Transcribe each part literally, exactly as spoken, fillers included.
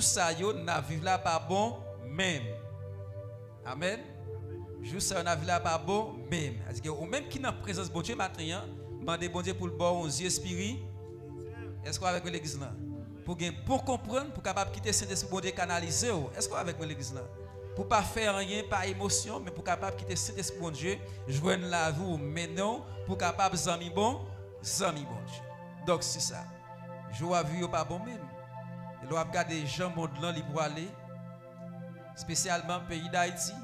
sa yo n ap viv la pa bon menm. Amèn. Jou sa yo n ap viv la pa bon menm. Sètadi ke ou menm ki nan prezans Bondye maten an, mande Bondye pou l ba w yon zye espiri. Èske w avèk mwen legliz lan? Pou w gen bon konprann, pou w kapab kite Sentespri Bondye kanalize w. Èske w avèk mwen legliz lan? Pou w pa fè anyen pa emosyon, men pou w kapab kite Sentespri Bondye jwenn lavi w, mennen w, pou w kapab zanmi bon, zanmi Bondye. Donk, se sa. Jou w ap viv yo pa bon menm. E lè w ap gade jan mond lan li pwale, espesyalman peyi Dayiti,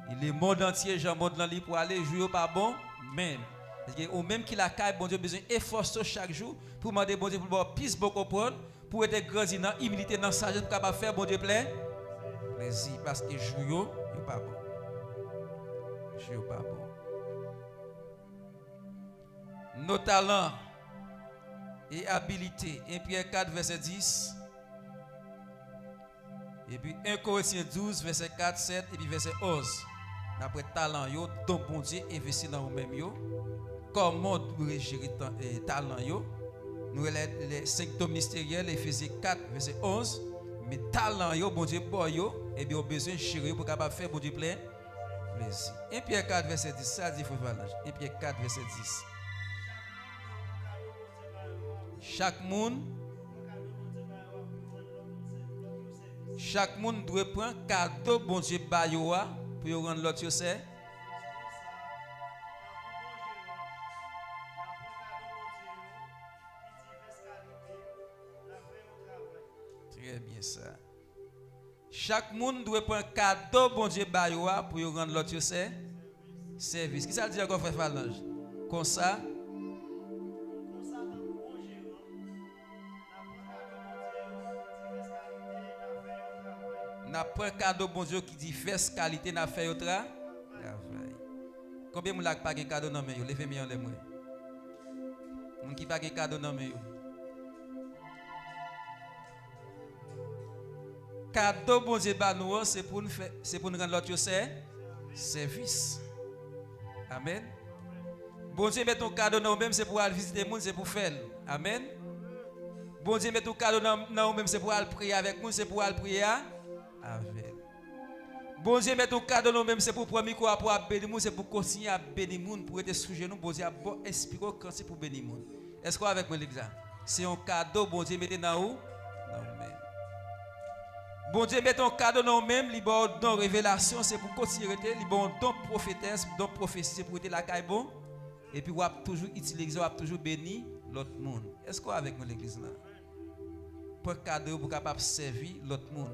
e lemonn antye, jan mond lan li pwale, jou yo pa bon menm. Paske ou menm ki lakay, Bondye bezwen efòse w chak jou pou mande Bondye pou l ba w plis bon konprann, pou w rete grandi nan imilite, nan sajès, pou w kapab fè Bondye plè, plezi, paske jou yo, yo pa bon. Jou yo pa bon. Nos talents et abilités, en Pyè kat, vèsè dis. Epi en Korentyen douz, vèsè kat, sèt, epi vèsè onz. N ap wè talan yo, don Bondye envesti nan ou menm yo. Kòman w dwe jere tan, eh, talan yo? Nou wè lè, lè senk don misteryèl, Efezyen kat, vèsè onz. Men talan yo, Bondye ba w yo, ebyen, w bezwen jere yo pou w kapab fè Bondye plè, plezi. En Pyè kat, vèsè dis, sa di frè Valanj. En Pyè kat, vèsè dis. Chak moun, chak moun dwe pran kado Bondye ba yo a pou yo rann lòt yo sè. Trè byen sa. Chak moun dwe pran kado Bondye ba yo a pou yo rann lòt yo sè, sèvis. Kisa l di ankò, frè Falanj? Konsa, n ap pran kado Bondye yo ki divès kalite, n ap fè yo tra-, travay. Konbyen moun la ki pa gen kado nan men yo? Leve men yo anlè m wè. Moun ki pa gen kado nan men yo. Kado Bondye ba nou an, se pou n fè, se pou n rann lòt yo sè, sèvis. Amèn. Bondye met yon kado nan ou menm, se pou al vizite moun, se pou fè l. Amèn. Bondye met yon kado nan, nan ou menm, se pou al priye avèk moun, se pou al priye a, avè l. Bondye met yon kado nan ou menm, se pou pran mikwo a, pou ap beni moun, se pou kontinye ap beni moun, pou rete sou jenou, Bondye ap ba w enspire w kantik pou beni moun. Èske w avèk mwen legliz la? Se yon kado Bondye mete nan ou, nan ou menm. Bondye mete yon kado nan ou menm, li ba w don revelasyon, se pou kontinye rete, li ba w don pwofetès, don pwofesi, se pou rete lakay bon, epi w ap toujou itilize, w ap toujou beni lòt moun. Èske w avèk mwen legliz la? Pran kado yo pou kapab sèvi lòt moun.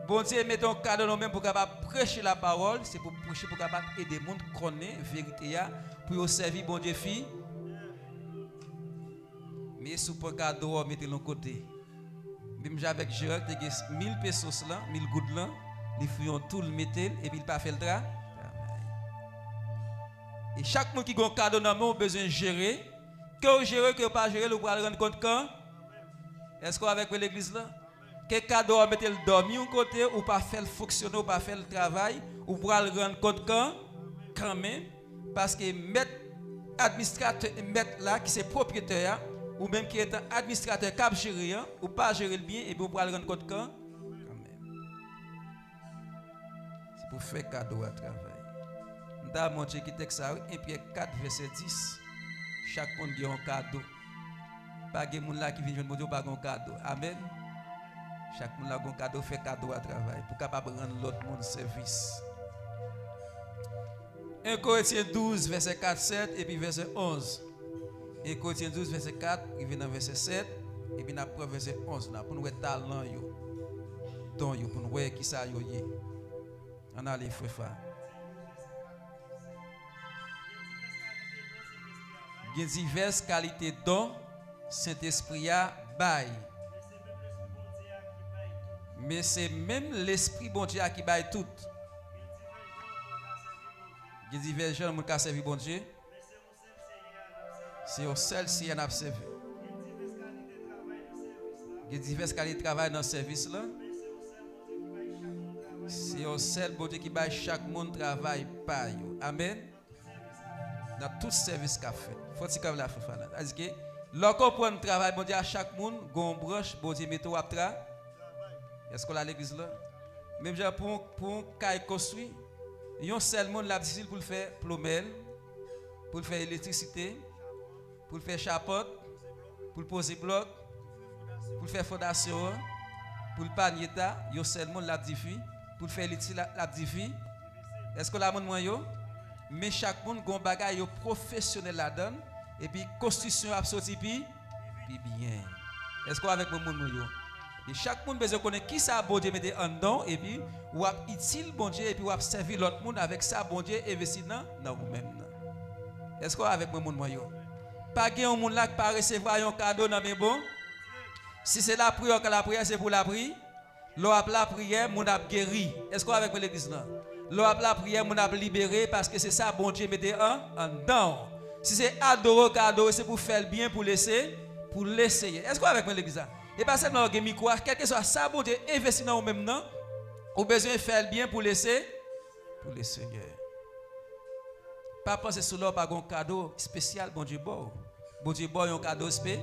Bondye mete yon kado nan ou menm pou kapab preche lapawòl, se pou preche, pou kapab ede moun konnen verite a, pou yo sèvi Bondye fi. Men si w pran kado a, w mete l yon kote. Menm jan avèk Gerald te gen mil pesos lan, mil goud lan, li fè yon tou, l mete l, epi l pa fè l tra-, travay. E chak moun ki gen yon kado nan men w, bezwen jere. Ke w jere, ke w pa jere l, ou pral rann kont kan? Èske w avèk mwen legliz la? Ke kado a w mete l dòmi yon kote, ou pa fè l fonksyone, ou pa fè l travay, ou pral rann kont kan? Kanmenm. Paske mèt, administratè, mèt la, ki se pwopyetè a, ou menm ki etan administratè k ap jere an, ou pa jere l byen, ebyen ou pral rann kont kan? Kanmenm. Se pou fè kado a travay. M ta montre ki tèks sa wi, en Pyè kat vèsè dis. Chak moun gen yon kado. Pa gen moun la ki vin jwenn Bondye, ou pa gen yon kado. Amèn. Chak moun la gen yon kado, fè kado a travay pou kapab rann lòt moun sèvis. En Korentyen douz, vèsè kat, sèt, epi vèsè onz. En Korentyen douz, vèsè kat, rive nan vèsè sèt, epi n ap pran vèsè onz la, pou n wè talan yo, don yo, pou n wè kisa yo ye. Ann ale, frè Fa. Gen divès kalite don Sentespri a bay. Men se menm Lespri Bondye a ki bay tout. Gen divès jan moun ka sèvi Bondye. Se yon sèl Seyè n ap sèvi. Gen divès kalite travay nan sèvis la. Se yon sèl Bondye ki bay chak moun travay pa yo. Amèn. Nan tout sèvis k ap fèt. Fò ti kanpe la, frè Fanan. Sètadi ke lè w konprann travay Bondye a, chak moun gen yon branch Bondye mete w ap tra-, Èske w la legliz la? Menm jan pou, pou yon kay konstwi, yon sèl moun l ap difisil pou l fè plomèl, pou l fè elektrisite, pou l fè chapant, pou l poze blòk, pou l fè fondasyon an, pou l panye ta, yon sèl moun l ap difi, pou l fè elektrisite l ap difi. Èske w la moun mwen yo? Men chak moun gon bagay yo pwofesyonèl ladan l, epi konstrisyon ap soti pi, pi byen. Èske w avèk mwen moun mwen yo? E chak moun bezwen konnen kisa Bondye mete anndan w, epi w ap itil Bondye, epi w ap sèvi lòt moun avèk sa Bondye envesti nan, nan ou menm nan. Èske w avèk mwen moun mwen yo? Pa gen yon moun la k pa resevwa yon kado nan men bon. Si se lapriyè w ka lapriyè, se pou lapri. Lè w ap lapriyè, moun ap geri. Èske w avèk mwen legliz lan? Lè w ap lapriyè, moun ap libere paske se sa Bondye mete an, anndan w. Si se adore w ka adore, se pou fè l byen pou lese, pou Leseyè. Èske w avèk mwen legliz la? E pa sèlman w gen mikwo a, kèlkeswa sa Bondye envesti nan ou menm nan, ou bezwen fè l byen pou lese, pou Leseyè. Pa panse sou lè w pa gen yon kado espesyal Bondye ba w. Bondye ba w yon kado espe,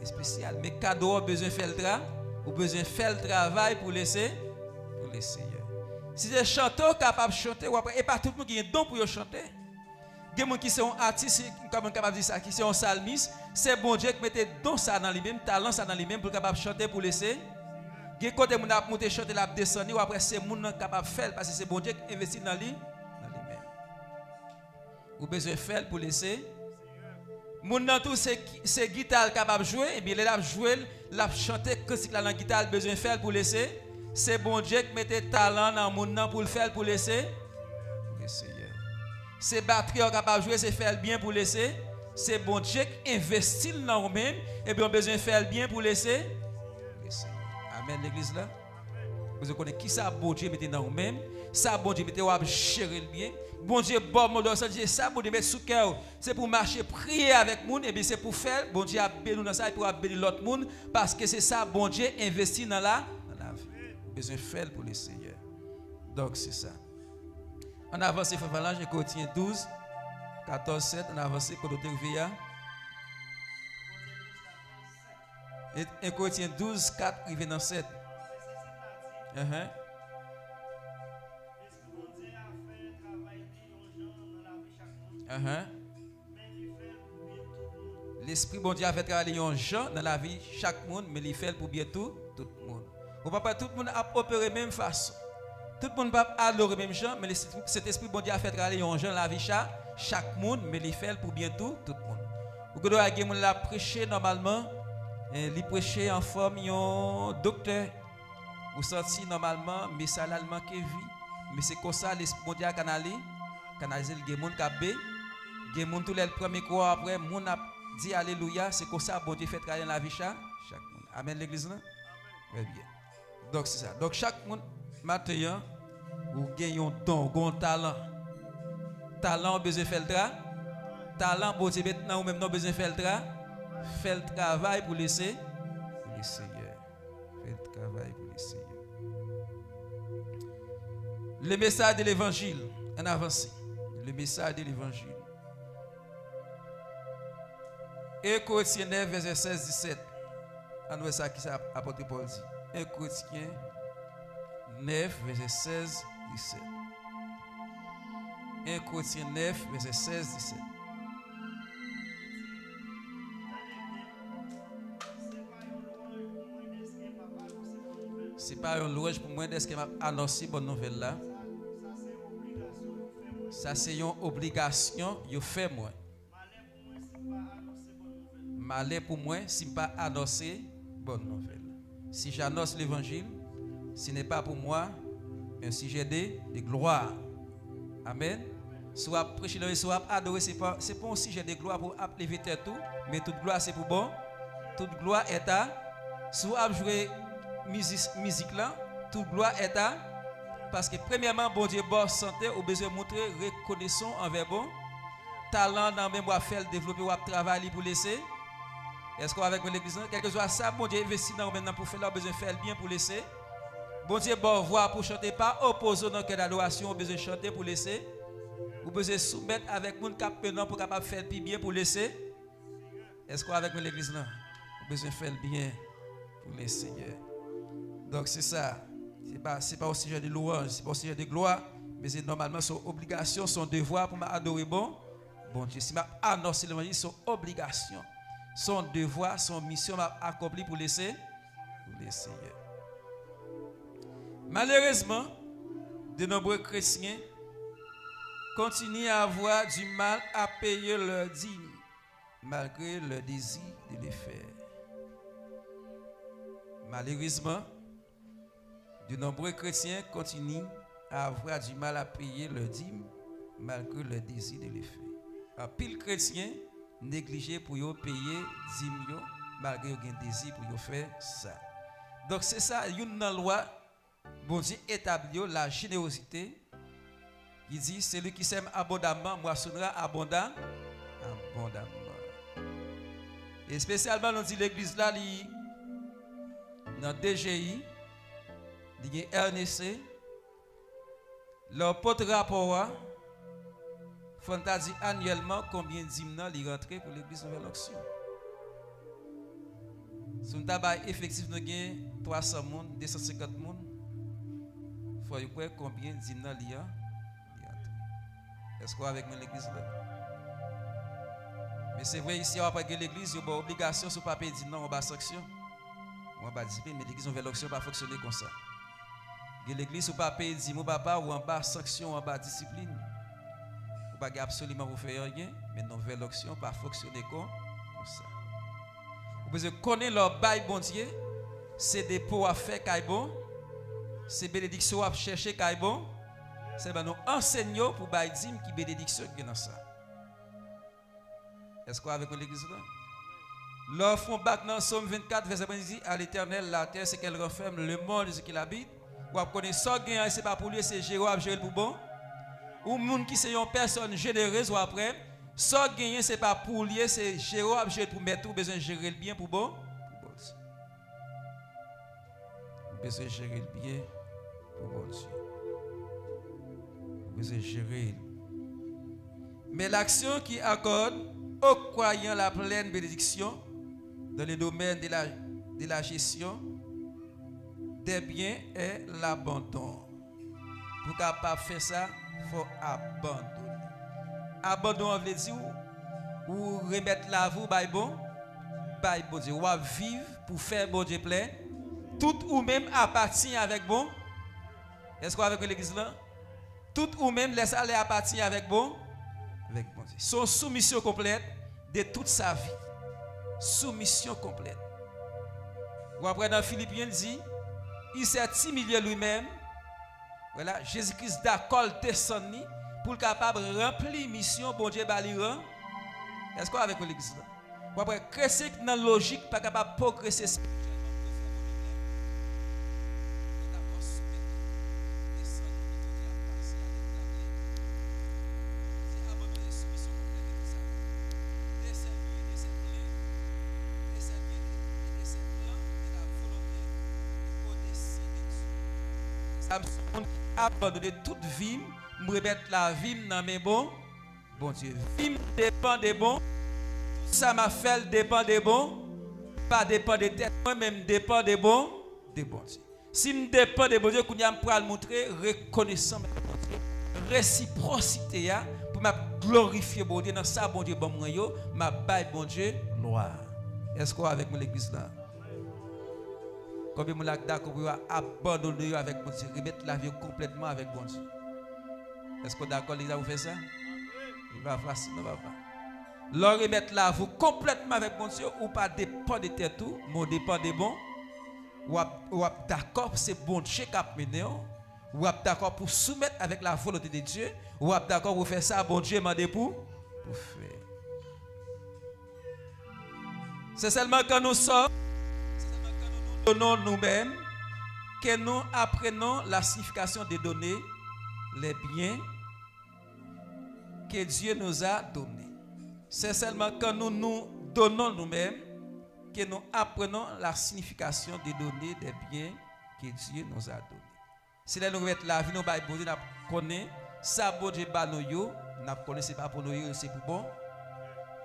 espesyal. Men kado a w bezwen fè l tra, ou bezwen fè l travay pou lese, pou Leseyè. Si se chante w kapab chante, w ap wè, e pa tout moun ki gen don pou yo chante. Gen moun ki se yon atis, kòman n kapab di sa, ki se yon salmis, se Bondye ki mete don sa nan li menm, talan sa nan li menm pou l kapab chante pou lese. Gen kote moun ap monte chante, l ap desann, w ap wè se moun nan k kapab fè l, paske se Bondye ki envesti nan li, nan li menm. Ou bezwen fè l pou lese. Moun nan tou se, se gita l kapab jwe, ebyen lè l ap jwe l, l ap chante kantik la nan gita l, bezwen fè l pou lese. Se Bondye k mete talan nan moun nan pou l fè l pou lese, pou Leseyè. Se batri a w kapab jwe, se fè l byen pou lese. Se Bondye k envesti l nan ou menm, ebyen w bezwen fè l byen pou lese, pou Leseyè. Amèn legliz la. Bezwen konnen kisa Bondye mete nan ou menm, sa Bondye mete w ap jere l byen. Bondye ba w mo dòsan, di sa Bondye mete sou kè w, se pou mache priye avèk moun, ebyen se pou fè l, Bondye ap beni w nan sa, epi w ap beni lòt moun, paske se sa Bondye envesti nan la, nan lavi. Ou bezwen fè l pou Leseyè. Donk, se sa. Ann avanse, frè Falanj, en Korentyen douz, katòz, sèt, ann avanse, kote w te rive a. E, en Korentyen douz, kat rive nan sèt. Ahan. Ahan. Lespri Bondye a fè travay li yon jan nan lavi chak moun, men li fè l pou byen tou, tout moun. Ou pa wè tout moun ap opere menm fason. Tout moun p ap adore menm jan, men Sentespri Bondye a fè travay li yon jan nan lavi cha-, chak moun, men li fè l pou byen tou, tout moun. Ou gen dwa gen moun l ap preche nòmalman, e li preche an fòm yon doktè. Ou santi nòmalman mesaj la li manke vi. Men se konsa Lespri Bondye a kanali-, kanalize l. Gen moun k ap be-, gen moun tou lè l pran mikwo a, apre moun ap di alelouya. Se konsa Bondye fè travay nan lavi cha-, chak moun. Amèn legliz lan? Trè byen. Donk se sa. Donk chak moun maten an, ou gen yon don, ou gen yon talan. Talan ou bezwen fè l tra-, talan Bondye met nan ou menm nan ou bezwen fè l tra-, fè l travay pou lese, pou Leseyè. Fè travay pou Leseyè. Le message de l'évangile. Ann avanse. Le message de l'évangile. En Korentyen nèf, vèsè sèz, disèt. Ann wè sa ki sa apòt Pòl di. En Korentyen nèf, vèsè sèz, disèt. En Korentyen nèf, vèsè sèz, disèt. Se pa yon lwanj pou mwen dèske m ap anonse bòn nouvèl la. Sa se yon obligasyon yo fè mwen. Malè pou mwen si m pa anonse bòn nouvèl. Si j'annonce l'évangile, ce n'est pas pour moi un sujet de, de gloire. Amèn. Si w ap preche, si w ap adore, se pa, se pa yon sijè de glwa pou w ap leve tèt ou, men tout glwa se pou bon. Tout glwa est à, si w ap jwe mizik, mizik lan, tout glwa est à, paske premyèman, Bondye ba w sante, ou bezwen montre rekonesan w anvè bon. Talan nan men w ap fè l devlope, w ap travay li pou lese. Èske w avèk mwen legliz lan? Kèlkeswa sa Bondye envesti nan ou menm nan pou fè la, ou bezwen fè l byen pou lese. Bondye ba w vwa pou chante, pa opoze w nan kè dadorasyon, ou bezwen chante pou lese. Ou bezwen soumèt avèk moun k ap mennen w pou kapab fè l pi byen pou lese. Èske w avèk mwen legliz lan? Ou bezwen fè l byen pou Lesenyè. Donk se sa. Ba, se pa yon sijè de lwanj, se pa yon sijè de glwa, men se nòmalman se yon obligasyon, se yon devwa pou m adore bon Bondye. Si m ap anonse levanjil, se yon obligasyon, se yon devwa, se yon misyon m ap akonpli pou lese, pou Lesenyè. Malheureusement, de nombreux chrétiens continuent à avoir du mal à payer leurs dîmes, malgré leur désir de le faire. Malheureusement, de nombreux chrétiens continuent à avoir du mal à payer leurs dîmes malgré leur désir de le faire. Anpil kretyen neglije pou yo peye dim yo, malgre yo gen dezi pou yo fè sa. Donk, se sa, youn nan lwa Bondye etabli yo, la jenerozite. Li di, celui qui sème abondamment moissonnera abonda, abondamment. Espesyalman, nou di legliz la, li nan D G I, li gen R N C. Lè w pote rapò a, fò n ta di anyèlman konbyen dim nan li rantre pou legliz Nouvèl Onksyon. Si nou ta bay efektif, nou gen twa san moun, de san senkant moun, fò yo kwè konbyen dim nan li an, li antre. Èske w avèk mwen legliz la? Men se vre, isi a w ap gen legliz, yo ba w obligasyon, si w pa peye dim nan, w anba sanksyon. Ou anba disiplin, men legliz Nouvèl Onksyon pa fonksyone konsa. Gen legliz, ou pa peye dim ou, papa, ou anba sanksyon, ou anba disiplin. Ou pa gen absoliman pou fè anyen, men Nouvèl Onksyon pa fonksyone kon, konsa. Ou bezwen konnen lè w bay Bondye, se depo w ap fè kay bon, se benediksyon w ap chèche kay bon, sèlman nou ansenye w pou bay dim ki benediksyon ki gen nan sa. Èske w avèk mwen legliz la? Lè w fè yon bak nan Sòm vennkat, vèsè premye di, à l'Éternel la terre, ce qu'elle renferme, le monde, ce qu'il habite. W ap konnen sa w genyen, se pa pou li, se jere w ap jere l pou bon. Ou moun ki se yon pèsòn jenerez, w ap wè, sa w genyen, se pa pou li, se jere w ap jere l pou mèt ou, ou bezwen jere l byen pou bon, pou Bondye. Ou bezwen jere l byen pou Bondye. Ou bezwen jere l. Mais l'action qui accorde aux croyants la pleine bénédiction dans le domaine de la, de la gestion des biens est l'abandon. Pou kapab fè sa, fò abandone. Abandon an vle di w, ou remèt lavi w bay bon, bay Bondye. W ap viv pou fè Bondye plè. Tout ou menm apatyen avèk bon. Èske w avèk mwen legliz la? Tout ou menm, lè sa lè apatyen avèk bon, avèk Bondye. Se yon soumisyon konplèt de tout sa vi. Soumisyon konplèt. W ap wè nan Filipyen, l di, il s'est humilié lui-même. Wè la, Jezi Kris dakò l desann li pou l kapab ranpli misyon Bondye ba li ran. Èske w avèk mwen legliz la? W ap wè kretyen ki nan lojik pa kapab pwogrese espirityèlman pou yo fè Bondye plè. Yo dakò soumèt yo, desann yo, mete yo nan pase avèk laglè. Se abandone soumisyon konplèt de tout sa. De ses vues, de ses plaintes, de ses biens et de ses plans de la volonté au-dessus de Dieu. Sa m se moun ki abandone tout vi m, m remèt lavi m nan men bon Bondye. Vi m depann de bon. Tout sa m ap fè l depann de bon. Pa depann de tèt mwen, men m depann de bon, de Bondye. Si m depann de Bondye, kounye a m pral montre rekonesan m ak Bondye. Resipwosite a, pou m ap glorifye Bondye nan sa Bondye ban mwen yo, m ap bay Bondye glwa. Èske w avèk mwen legliz la? Konbyen moun la k dakò pou yo abandone yo avèk Bondye, remèt lavi yo konplètman avèk Bondye? Èske w dakò legliz la pou fè sa? Li pa fasil non, papa. Lè w remèt lavi w konplètman avèk Bondye, ou pa depann de tèt ou, men w depann de bon. W ap, w ap dakò se Bondye k ap mennen w. W ap dakò pou soumèt avèk la volonté de Dieu. W ap dakò pou fè sa Bondye mande pou, pou fè. C'est seulement quand nous sommes, c'est seulement quand nous nous donnons nous-mêmes que nous apprenons la signification de donner les biens que Dieu nous a donnés. C'est seulement quand nous nous donnons nous-mêmes que nous apprenons la signification de donner des biens que Dieu nous a donnés. Se lè nou remèt lavi nou bay Bondye, n ap konnen sa Bondye ba nou yo, n ap konnen se pa pou nou yo, se pou bon.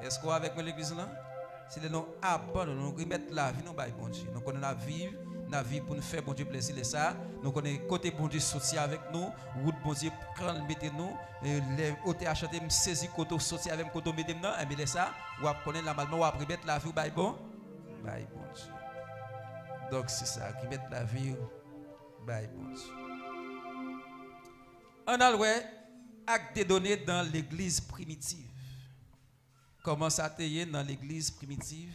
Èske w avèk mwen legliz lan? Se lè nou abandone, nou remèt lavi nou bay Bondye. Nou konnen n ap viv lavi pou n fè Bondye plèzi. Lè sa a, nou konnen kote Bondye soti avèk nou, wout Bondye pran l mete nou. E lè otè a chante, "M sezi kote w soti avè m, kote w mete m nan," enben lè sa a, w ap konnen nòmalman w ap remèt lavi w bay bon, bay Bondye. Donk, se sa, remèt lavi w bay Bondye. Ann al wè Actes des Données dans l'Église primitive. Kòman sa te ye nan legliz primitiv?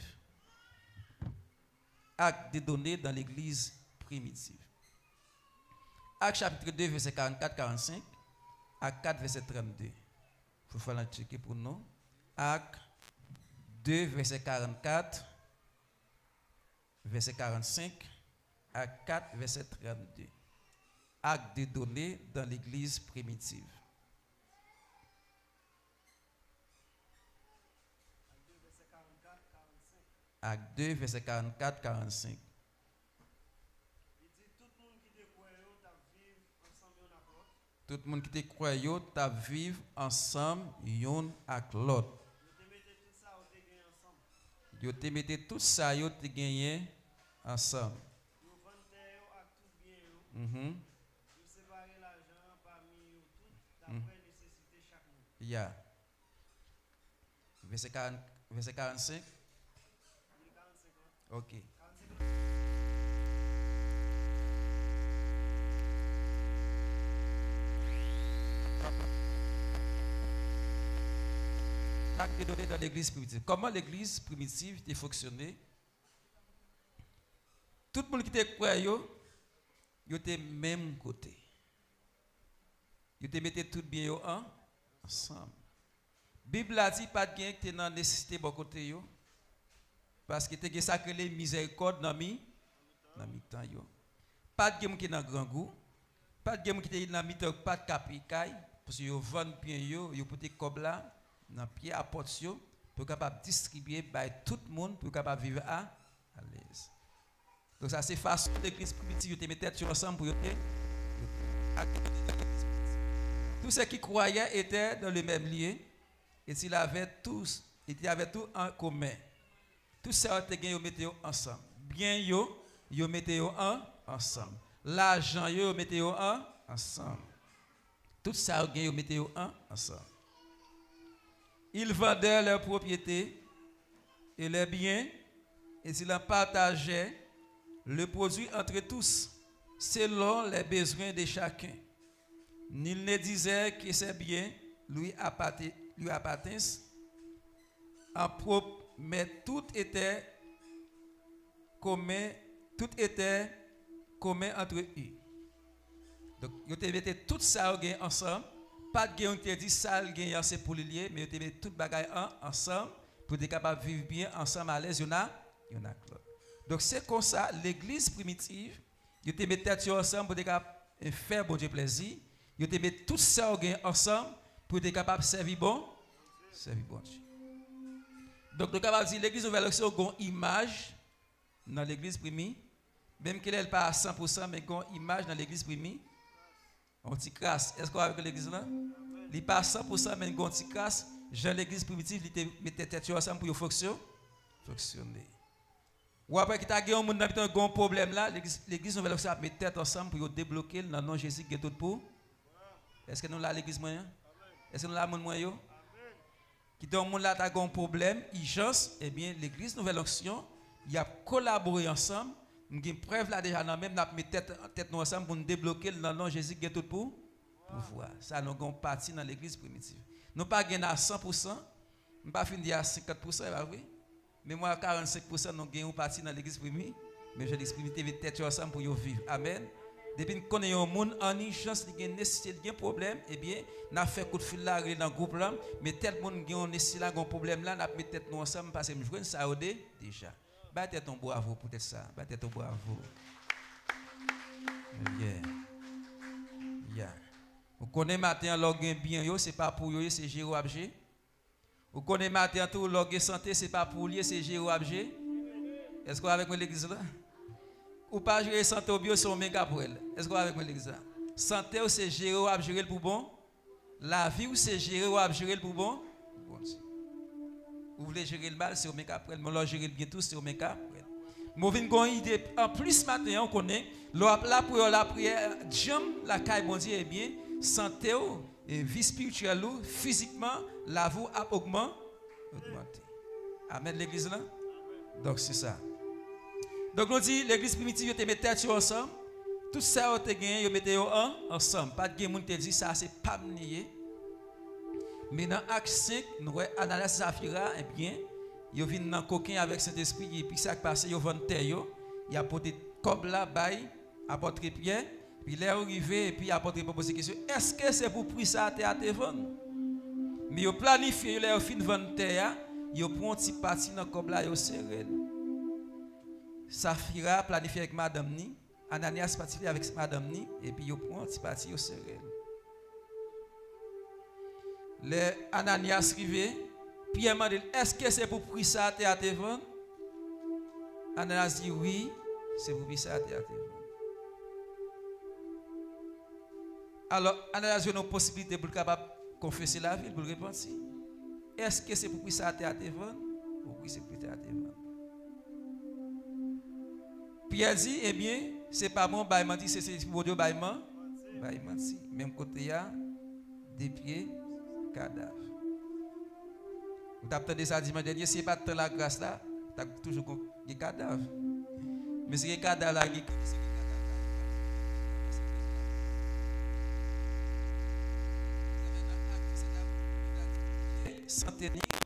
Actes des Données dans l'Église primitive. Actes chapitre deux, verset quarante-quatre, quarante-cinq, Actes quatre, verset trente-deux. Fofana tcheke pou nou. Actes deux, verset quarante-quatre, verset quarante-cinq, Actes quatre, verset trente-deux. Actes des Données dans l'Église primitive. Actes deux, verset quarante-quatre, quarante-cinq. Li di, tout moun ki te kwè yo t ap viv ansanm youn ak lòt. Tout moun ki te kwè yo t ap viv ansanm youn ak lòt. Yo te mete tout sa yo te genyen ansanm. Yo te mete tout sa yo te genyen ansanm. Yo vann tè yo ak tout byen yo. Mhm. Yo separe lajan an pami yo tout, dapre nesesite chak moun. Ya. Vèsè karant, vèsè karannsenk. Ok. Actes des Données dans l'Église primitive. Kòman legliz primitiv te fonksyone? Tout moun ki te kwè yo, yo te menm kote. Yo te mete tout byen yo an, ansanm. Bib la di pa t gen ki te nan nesesite bò kote yo, paske te gen sa k rele mizèrikòd nan mi, nan mitan yo. Pa t gen moun ki nan grangou, pa t gen moun ki te nan mitan yo k pa t ka peye kay, paske yo vann byen yo, yo pote kòb la nan pye apòt yo, pou yo kapab distribye bay tout moun, pou yo kapab viv a, alèz. Donk sa se fason legliz primitiv yo te met tèt yo ansanm pou yo te, yo te. Tous ceux qui croyaient étaient dans le même lieu, et ils avaient tous, ils avaient tout en commun. Tout sa yo te gen, yo mete yo ansanm. Byen yo, yo mete yo an, ansanm. Lajan yo, yo mete yo an, ansanm. Tout sa yo gen, yo mete yo an, ansanm. Ils vendaient leurs propriétés et leurs biens, et ils en partageaient le produit entre tous, selon les besoins de chacun. Nul ne disait que ses biens lui apparti-, lui appartinssent en propre, mais tout était commun, tout était commun entre eux. Donk, yo te mete tout sa yo gen ansanm. Pa t gen youn ki te di sa l genyen an se pou li l ye, men yo te mete tout bagay an, ansanm, pou yo te kapab viv byen ansanm, alèz, youn a, youn ak lòt. Donk, se konsa, legliz primitiv, yo te met tèt yo ansanm pou te ka, e, fè Bondye plèzi. Yo te met tout sa yo gen ansanm pou yo te kapab sèvi bon, sèvi Bondye. Donk, nou kapab di legliz Nouvèl Onksyon gen yon imaj nan legliz primi. Menm ke lè l pa a san pou san, men gen yon imaj nan legliz primi. Yon ti kras. Èske w avèk legliz la? Li pa a san pou san, men gen yon ti kras. Jan legliz primitiv, li te mete tèt yo ansanm pou yo fonksyon-, fonksyone. Ou ap wè ki ta gen yon moun nan mitan yo gen yon pwoblèm la, legliz, legliz Nouvèl Onksyon ap met tèt ansanm pou yo debloke l nan non Jezi ki gen tout pou. Èske nou la legliz mwen an? Èske nou la moun mwen yo? Kite yon moun la ta gen yon pwoblèm, ijans, ebyen legliz Nouvèl Onksyon, y ap kolabore ansanm. M gen prèv la deja nan men m, n ap met tèt, tèt nou ansanm pou n debloke l nan non Jezi ki gen tout pou, pouvwa. Sa nou gen yon pati nan legliz primitiv. Nou pa gen a san pou san, m pa fin di a senkant pou san, e pa vre? Men mwen a karannsenk pou san nou gen yon pati nan legliz primi, men jan legliz primi te met tèt yo ansanm pou yo viv. Amèn. Depi n konnen yon moun an ijans, li gen nesesite, li gen pwoblèm, ebyen, n ap fè kout fil la, rele nan gwoup lan, men tèl moun gen yon nesesite la, gen yon pwoblèm la, n ap met tèt nou ansanm, paske m jwenn sa yo de, deja. Bay tèt yon bravo pou tèt sa, bay tèt yon bravo. Yeah. Yeah. Ou konnen maten an, lè w gen byen yo, se pa pou yo ye, se jere w ap jere. Ou konnen maten an tou, lè w gen sante, se pa pou w li ye, se jere w ap jere. Èske w avèk mwen legliz la? Ou pa jere sante w byen, se yon men k ap pran l. Èske w avèk mwen legliz la? Sante w, se jere w ap jere l pou bon. Lavi w, se jere w ap jere l pou bon. Pou Bondye. Ou vle jere l mal, se yon men k ap pran l. Men lè w jere l byen tou, se yon men k ap pran l. Mwen vin gen yon ide anplis maten an, ou konnen, lè w ap lapriyè, lapriyè djanm lakay Bondye, ebyen, sante w, e vi espirityèl ou, fizikman, lavi w ap ogman-, ogmante. Amèn, legliz lan? Donk, se sa. Donk, nou di, legliz primitif, yo te met tèt yo ansanm. Tout sa yo te genyen, yo mete yo an, ansanm. Pa t gen moun ki te di, "Sa se pa m li ye." Men nan Ak senk, nou wè Ananyas e Safira, ebyen, yo vin nan koken avèk Sentespri, epi sa k pase, yo vann tè yo, y ap pote kòb la bay apòt Pyè, epi lè yo rive, epi apòt Pyè poze kesyon, "Èske se pou pri sa tè a te vann?" Men yo planifye, lè yo fin vann tè a, yo pran yon ti pati nan kòb la, yo sere l. Safira planifye avèk madanm ni, Ananyas pati avèk madanm ni, epi yo pran ti pati, yo sere l. Lè Ananyas rive, Pyè mande l, "Èske se pou pri sa tè a te vann?" Ananyas di, "Wi, se pou pri sa tè a te vann." Alò, Ananyas jwenn yon posiblite pou l kapab konfese lavi l, pou l repanti. "Èske se pou pri sa tè a te vann?" "Wi, se pou pri tè a te vann." Pyè di, "Ebyen, se pa mwen bay manti, se, se Bondye bay man-, bay manti." Menm kote a, de pye kadav. Ou t ap tande sa dimanch dènye, si e pa t tan lagras la, t ap toujou gon-, gen kadav. Men si gen kadav la, gen, sante ni,